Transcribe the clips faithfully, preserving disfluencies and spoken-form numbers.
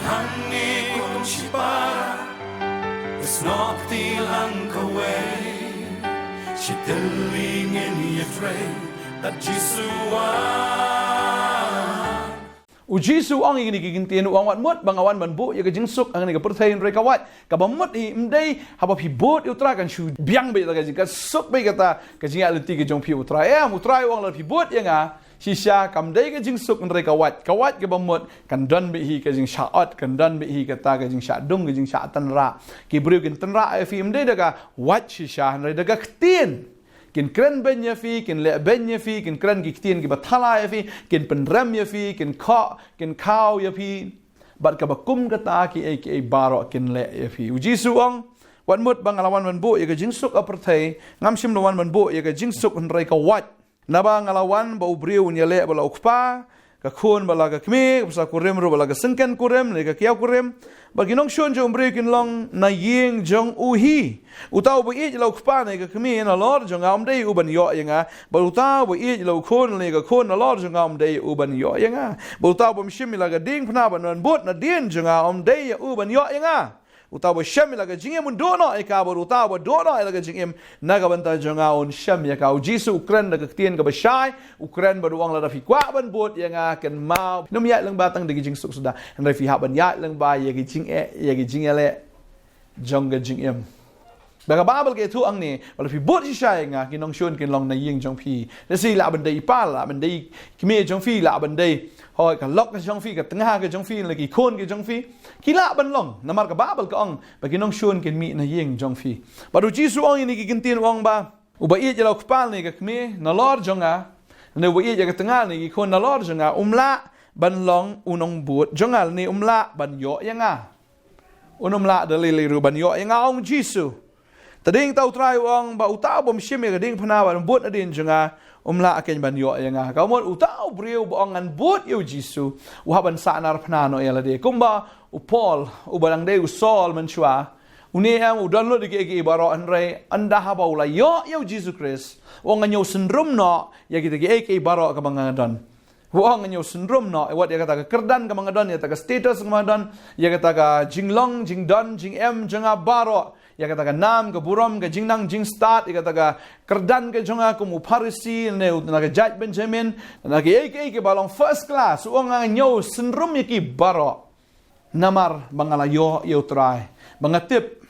Hangne kum shipara, snoh kti lang kawei. Shi tylli ngin ïatrei bad Jisu wan. U Jisu u ong ïa kine ki ktien, u ong, wat mut ba nga wan ban buh ïa ka jingsuk hangne ha ka pyrthei hynrei ka wait. Kaba mut hi ym dei haba phi bud ïa U Trai kan shu biang beit kata ka jing, kan suk beit kata ka jingïaid lynti ka jong phi ïa U Trai. Em, U Trai u ong lada phi bud ïa nga, shisha kam dei ka jingsuk hynrei ka wait. Ka wait kaba mut kan don beit hi ka jingshah ot, kan don beit hi kata ka jingshah dung, ka jingshah tynrah. Ki briew kin tynrah ïa phi ym dei da ka wait shisha hynrei da ka ktien. Kin kren beiñ ïa phi, kin leh beiñ ïa phi, kin kren ki ktien kiba thala ïa phi, kin pynrem ïa phi, kin khoh, kin khaw ïa phi. Bad kaba kum kata kiei kiei baroh kin leh ïa phi. U Jisu u ong, wat mut ba nga la wan ban buh ïa ka jingsuk ha pyrthei, ngam shym la wan ban buh ïa ka jingsuk hynrei ka wait. Naba nga la wan ba u briew un ïaleh bad la u kpa, ka khun bad la ka kmie, ka bsa kurim ruh bad la ka syngken kurim ne ka kiaw kurim. Bad ki nongshun jong u briew kin long na ïing jong u hi. Uta uba ïeit ïa la u kpa ne ka kmie nalor jong nga um dei u ban ïoh ïa nga. Bad uta uba ïeit ïa la u khun ne ka khun nalor jong nga um dei u ban ïoh ïa nga. Bad uta uba ym shim ïa la ka diengphna ban bud nadien jong nga um dei u ban ïoh ïa nga. Uta uba shem ïa la ka jingim un duh noh ïa ka, bad uta uba duh noh ïa la ka jingim na ka bynta jong nga un shem ïa ka. U Jisu u kren da ka ktien kaba shai, u kren bad u ong lada phi kwah ban bud ïa nga kynmaw, phim ïaid lyngba tang da ka jingsuk suda, hynrei phi hap ban ïaid lyngba ïa ka jingeh, ïa ka jingïaleh jong ka jingim. Ba ka Baibl ka ïathuh hangne, ba lada phi bud shisha ïa nga, ki nongshun kin long na ïing jong phi. Lehse lah ban dei i pa, lah ban dei i kmie jong phi, lah ban dei, hooid, ka lok ka jong phi, ka tnga ka jong phi, lane ki khun ki jong phi. Ki lah ban long, namar ka Baibl ka ong ba ki nongshun kin mih na ïing jong phi. Bad u Jisu u ong ïa kine ki ktien, u ong ba uba ïeit ïa la u kpa ne ka kmie nalor jong nga, lane uba ïeit ïa ka tnga ne ki khun nalor jong nga, um lah ban long u nongbud jong nga, lane um lah ban ïoh ïa nga. Un ym lah da lei lei ruh ban ïoh ïa nga, ong Jisu. Te dei ta u Trai u ong ba uta uba ym shim ïa ka diengphna ban bud nadien jong nga, um lah keiñ ban ïoh ïa nga. Ka mut uta u briew ba ong ngan bud ïa u Jisu, u hap ban sahnarphna noh ïa lade. Kumba u Paul, uba dang dei u Saul mynshuwa, une em u don lut ïa kiei kiei baroh hynrei ynda haba u la ïoh ïa u Jisu Khrist, u ong ngan ïoh synrum noh ïa kita kiei kiei baroh kaba nga don. U ong ngan ïoh synrum noh, wat ïa kata ka kyrdan kaba nga don, ïa kata ka status kaba nga don, ïa kata ka jinglong, jingdon, jingem jong nga baroh, ïa kata ka nam, ka burom, ka jingnang, jingstad, ïa kata ka kyrdan ka jong nga kum u Pharisi, ne u, na ka jaid Benjamin, na kiei kiei kiba long first class, u ong ngan ïoh synrum ïa ki baroh. Namar ba nga la ïoh ïa u Trai, ba nga tip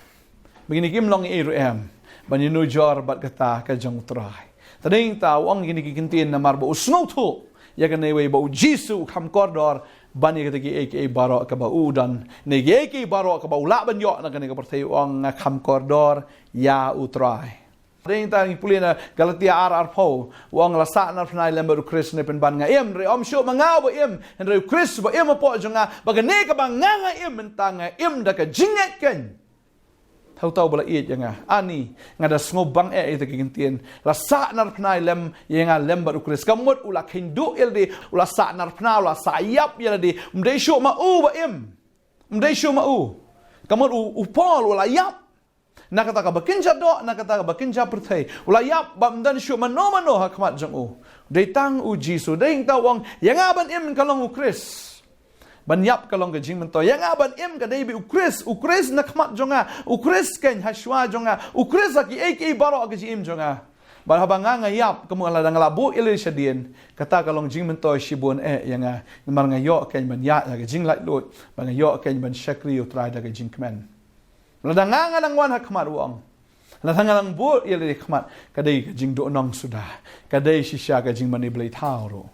ba kine kim long ei ruh em ban ïanujor bad kata ka jong u Trai. Te dei ta u ong kine ki ktien namar ba u sngewthuh ïa kane wei ba u Jisu u kham kordor ban ïa kata kiei kiei baroh kaba u don, ne kiei kiei baroh kaba u lah ban ïoh na kane ka pyrthei, u ong nga kham kordor ïa u Trai. Dei ta ngi pule na Galatia ar arphew, u ong la sahnarphna lem bad u Khrist ne pynban nga im, hynrei ym shuh ma nga ba im, hynrei u Khrist ba im hapoh jong nga, ba kane kaba nga nga im mynta nga im da ka jingngeit keiñ. Thaw thaw ba la ïeit ïa nga. Ani, nga da sngewbang eh ïa kita ki ktien. La sahnarphna lem ïa nga lem bad u Khrist. Ka mut u la kheiñ duh ïa lade, u la sahnarphna, u la sah ïap ïa lade. Ym dei shuh ma u ba im. Ym dei shuh ma u. Ka mut u, u Paul u la ïap. Na kata kaba kynja doh, na kata kaba kynja pyrthei. U la ïap ba ym don shuh mano mano ha khmat jong u. Dei tang u Jisu, dei ta u ong, ïa nga ban im ka long u Khrist. Ban ïap ka long ka jingmyntoi. Ïa nga ban im ka dei beit u Khrist, u Khrist na khmat jong nga, u Khrist keiñ ha shuwa jong nga, u Khrist ha kiei kiei baroh ka jingim jong nga. Bad haba nga nga ïap, ka mut lada nga la buh ïa lade shadien, kata ka long jingmyntoi shibun eh ïa nga. Namar nga ïoh keiñ ban ïaid ha ka jinglaitluid, ba nga ïoh keiñ ban shakri ïa u Trai da ka jingkmen. Lada nga nga nang wan ha khmat, u ong, lada nga nang buh ïa lade ha khmat, ka dei ka jingduhnong suda, ka dei shisha ka jingmane blei thaw ruh.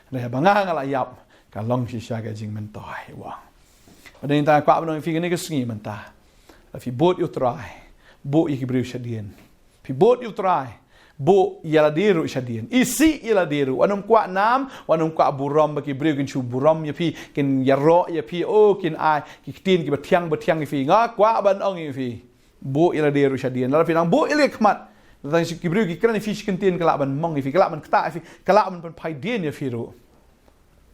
Hynrei haba nga nga la ïap, ka long shisha ka jingmyntoi, u ong. Hynrei ta kwah ban ong ïa phi kane ka sngi mynta, lada phi bud ïa u Trai, buh ïa ki briew shadien. Phi bud ïa u Trai, buh ïa lade ruh shadien. Isih ïa lade ruh. Wat nym kwah nam, wat nym kwah burom ba ki briew kin shu burom ïa phi, kin ïaroh ïa phi, oh, kin ai ki ktien kiba thiang ba thiang ïa phi. Nga kwah ban ong ïa phi, buh ïa lade ruh shadien. Lada phi nang buh ïa lade ha khmat, lada ki briew ki kren ïa phi shi kyntien, ka lah ban mong ïa phi, ka lah ban ktah ïa phi, ka lah ban pynphai dien ïa phi ruh.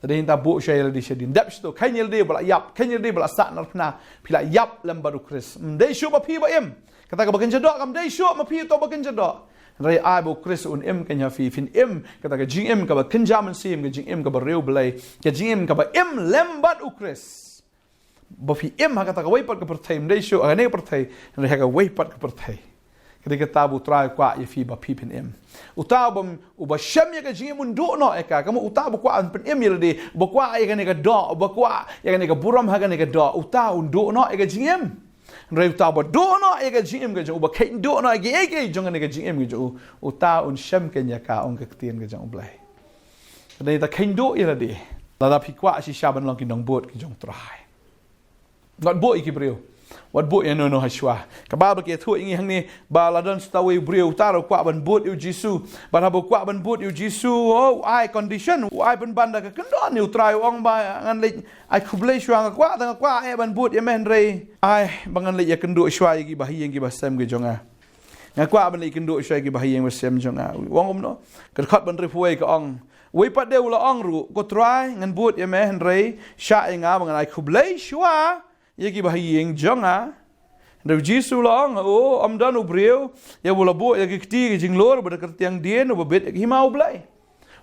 Te dei ta buh sha ïa lade shadien. Dep sha to, kheiñ ïa lade ba la ïap, kheiñ ïa lade ba la sahnarphna. Phi la ïap lem bad u Khrist. Ym dei shuh ma phi ba im. Kata kaba kynja doh kam dei shuh ma phi to ba kynja doh. Hynrei ai ba u Khrist un im keiñ ha phi, phin im kata ka jingim kaba kynja mynsiem, ka jingim kaba riewblei, ka jingim kaba im lem bad u Khrist. ba phi im ha kata kawei pat ka pyrthei, ym dei shuh ha kane ka pyrthei, hynrei ha kawei pat ka pyrthei. Ka dei kata ba U Trai u kwah ïa phi ba phi phin im. Uta u bym, uba shem ïa ka jingim un duh noh ïa ka. Ka mut uta ba kwah ban pynim ïa lade, uba kwah ïa kane ka doh, uba kwah ïa kane ka burom ha kane ka doh, uta un duh noh ïa ka jingim. Hynrei uta ba duh noh ïa ka jingim ka jong u, ba kheiñ duh noh ïa kiei kiei jong kane ka jingim ka jong u, uta un shem keiñ ïa ka, ong ka ktien ka jong U Blei. Ka dei ta kheiñ duh ïa lade. Lada phi kwah shisha ban long ki nongbud ki jong U Trai. Wat buh ïa ki briew. Wat buh ïano ïano ha shuwa. Ka Baibl ka ïathuh ïa ngi hangne ba la don sa uwei u briew, uta ruh u kwah ban bud ïa U Jisu. Bad haba u kwah ban bud ïa U Jisu, oh, u ai condition, u ai pynban da ka kyndon ïa U Trai, u ong ba ngan leit, ai khublei shuwa, nga kwah, tang nga kwah eh ban bud ïa me, hynrei ai ba ngan leit ïakynduh shuwa ïa ki bahaïing ki bahasem ki jong nga. Nga kwah ban leit ïakynduh shuwa ïa ki bahaïing bahasem jong nga. U ong kumno? Ka dkhot ba hynriewphew wei ka ong, uwei pat de u la ong ruh, ko Trai, ngan bud ïa me, hynrei shah ïa nga ba ngan ai khublei shuwa ïa ki bahaïing jong nga. Hynrei U Jisu u la ong, o, ym don u briew ïa uba la buh ïa ki kti ki jinglur bad da kyrtiang dien uba bit ïa ka hima U Blei.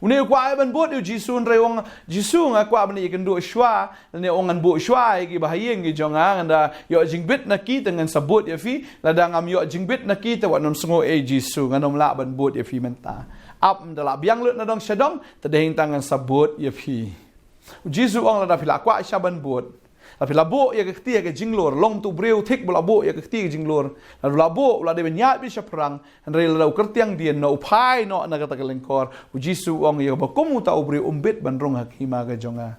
Une u kwah ban bud ïa U Jisu, hynrei u ong, Jisu, nga kwah ban ïakynduh shuwa, lane u ong, ngan buh shuwa ïa ki bahaïing ki jong nga, ngan da ïoh jingbit na ki te ngan sa bud ïa phi, lada ngam ïoh jingbit na ki te wat nym sngew ei Jisu, ngan nym lah ban bud ïa phi mynta. Ap, ym da lah biang lut na dong sha dong, te dei hangta ngan sa bud ïa phi. U Jisu u ong, lada phi la kwah shisha ban bud, lada phi la buh ïa ka kti ïa ka jinglur, long tu u briew thik ba la buh ïa ka kti ïa ka jinglur, lada u la buh, u la dei ban ïaid beit shaphrang, hynrei lada u kyrtiang dien noh, u phai noh na kata ka lyngkor, U Jisu u ong, ïa kaba kum uta u briew um bit ban rung ha ka hima ka jong nga.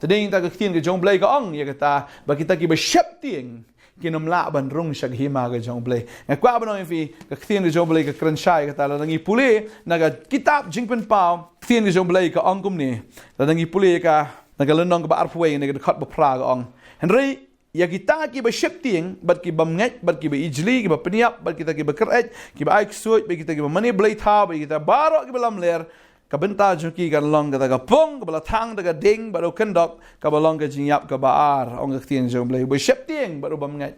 Te dei hangta ka ktien ka jong U Blei ka ong ïa kata, ba kita kiba sheptieng kin ym lah ban rung sha ka hima ka jong U Blei. Nga kwah ban ong ïa phi, ka ktien ka jong U Blei ka kren shai ïa kata, lada ngi pule na ka kitab Jingpynpaw, ktien ka jong U Blei ka ong kumne, lada ngi pule ïa ka na ka lynnong kaba arphew wei, na ka dkhot ba phra ka ong, hynrei ïa kita kiba sheptieng, bad kiba bymngeit, bad kiba ijli, kiba pynïap, bad kita kiba kyreit, kiba ai ksuid, bad kita kiba mane blei thaw, bad kita baroh kiba lamler, ka bynta jong ki kan long kata ka pung kaba la thang da ka ding bad u kyndok, kaba long ka jingïap kaba ar, ong ka ktien jong U Blei. Uba sheptieng bad uba bymngeit.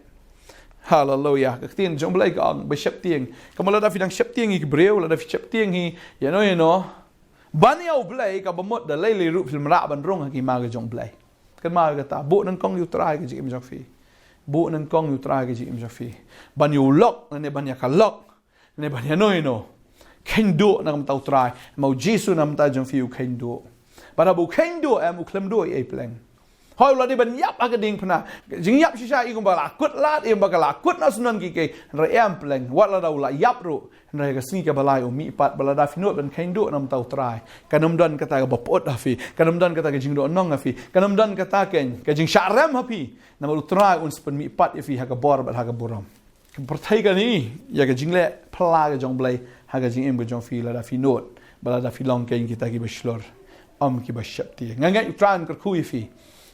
Haleluya. Ka ktien jong U Blei ka ong, uba sheptieng. Ka mut lada phi dang sheptieng ïa ki briew, lada phi sheptieng hi ïano ïano, ban ïa U Blei, kaba mut da lei lei ruh phim lah ban rung ha ka hima ka jong U Blei. Kynmaw ïa kata, buh nyngkong ïa U Trai ka jingim jong phi. Buh nyngkong ïa U Trai ka jingim jong phi. Ban ïa u lok, lane ban ïa ka lok, lane ban ïano ïano. Kheiñ duh na ka bynta U Trai. Namar U Jisu na ka bynta jong phi u kheiñ duh. Bad haba u kheiñ duh em, u khlem duh ei ei pleng. Hooid, u la dei ban ïap ha ka diengphna. Jingïap shisha i kumba la kut lad, i kumba ka la kut na syndon kiei kiei. Hynrei em pleng. Wat lada u la ïap ruh, hynrei ka sngi kaba lai u mihpat, bad lada phi nud ban kheiñ duh na ka bynta U Trai, kan ym don kata kaba pyut ha phi, kan ym don kata ka jingduhnong ha phi, kan ym don kata ka, ka jingshah rem ha phi. Namar U Trai un sa pynmihpat ïa phi ha ka bor bad ha ka burom. Ka pyrthei kan i ïa ka jingleh phylla ka jong U Blei ha ka jingim ka jong phi lada phi nud, bad lada phi long keiñ kita kiba shlur, ym kiba sheptieng. Nga ngeit U Trai un kyrkhu ïa phi.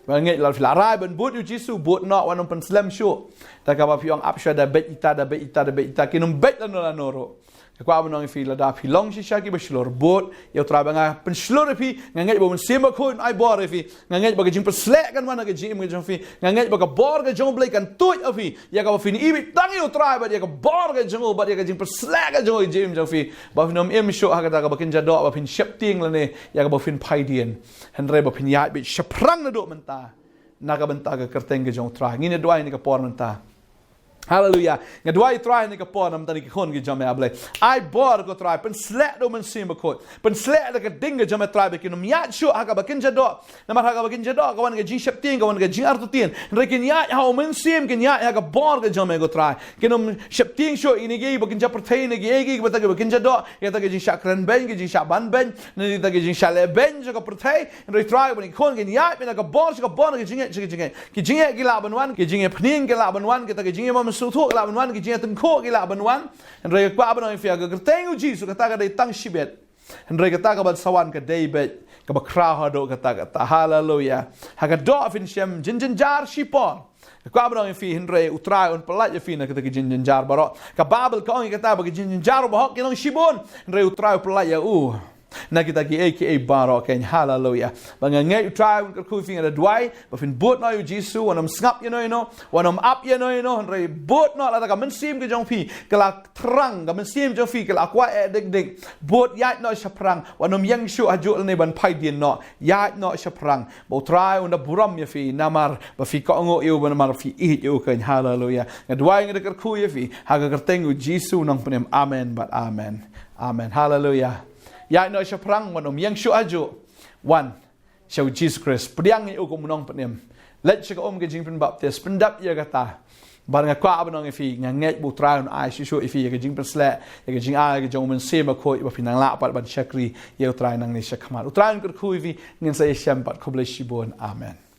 Nga ngeit lada phi la rai ban bud ïa U Jisu, bud noh, wat nym pynslem shuh. Da kaba phi ong ap shuwa, da beit ita, da beit ita, da beit ita, kin ym beit lano lano ruh. Nga kwah ban ong ïa phi, lada phi long shisha kiba shlur, bud ïa U Trai, ba nga pynshlur ïa phi. Nga ngeit ba U Mynsiem Bakhuid un ai bor ïa phi. Nga ngeit ba ka jingpynshlur kan wan ha ka jingim ka jong phi. Nga ngeit ba ka bor ka jong U Blei kan tuid ha phi, ïa kaba phin ibit tang ïa U Trai bad ïa ka bor ka jong u, bad ïa ka jingpynshlur ka jong u ha ka jingim jong phi. Ba phin ym im shuh ha kata kaba kynja doh, ba phin sheptieng lane ïa kaba phin phai dien. Hynrei ba phin ïaid beit shaphrang naduh mynta na ka bynta ka kyrteng ka jong U Trai. Ngin ïa duwai ha kane ka por mynta. Haleluya. Nga duwai, Trai, ha kane ka por na bynta ki khun ki jong me, A Blei. Ai bor, ko Trai, pynshlur da U Mynsiem Bakhuid. Pynshlur da ka ding ka jong me, Trai, ba kin ym ïaid shuh ha kaba kynja doh. Namar ha kaba kynja doh ka wan ka jingsheptieng, ka wan ka jingartatien. Hynrei kin ïaid ha U Mynsiem, kin ïaid ha ka bor ka jong me, ko Trai. Kin ym sheptieng shuh ïa kine kiei ba kynja pyrthei, ïa kine kiei kiba, kata kiba kynja doh, ïa kata ka jingshah kren beiñ, ka jingshah ban beiñ, ïa kata ka jingshah leh beiñ jong ka pyrthei. Hynrei Trai, ba ngi khun kin ïaid beit na ka bor sha ka bor, na ka jingngeit sha ka jingngeit. Ki jingngeit ki lah ban wan, ki jingïaphniang ki lah ban wan, kita ki jingïamsngewthuh ki lah ban wan, ki jingïatynjuh ki lah ban wan. Hynrei nga kwah ban ong ïa phi, ha ka kyrteng U Jisu, kata ka dei tang shibit. Hynrei kata kaba sa wan ka dei beit kaba khraw haduh katta katta. Haleluya. Ha ka doh phin shem jingjynjar shipor. Nga kwah ban ong ïa phi, hynrei U Trai un pyllait ïa phi na kita ki jingjynjar baroh. Ka Baibl ka ong ïa kata ba ki jingjynjar u bahok ki long shibun, hynrei U Trai u pyllait ïa u. na kita kiei kiei baroh kein. Haleluya. Ba nga ngeit U Trai un kyrkhu ïa phi, nga da duwai ba phin bud noh ïa U Jisu, wat nym sngap ïano ïano, wat nym ap ïano ïano, hynrei bud noh lada ka mynsiem ka jong phi ka la thrang, ka mynsiem jong phi ka la kwah eh dik dik, bud, ïaid noh shaphrang, wat nym ïeng shuh hajuh lane ban phai dien noh, ïaid noh shaphrang. Ba U Trai un da burom ïa phi namar ba phi kohnguh ïa u, namar phi ïeit ïa u kein. Haleluya. Nga duwai, nga da kyrkhu ïa phi ha ka kyrteng U Jisu u nongpynim. Amen bad amen. Amen. Haleluya. Ïaid noh shaphrang, wat nym ïeng shuh hajuh. Wan sha U Jisu Khrist, pdiang ïa u kum u nongpynim, leit sha ka um ka jingpynbaptis, pyndep ïa kata. Bad nga kwah ban ong ïa phi, nga ngeit ba U Trai un ai shuh shuh ïa phi ïa ka jingpynshlur, ïa ka jingai ka jong U Mynsiem Bakhuid, ba phin nang lah pat ban shakri ïa U Trai nangne shakhmat. U Trai un kyrkhu ïa phi. Ngin sa ïashem pat. Khublei shibun. Amen.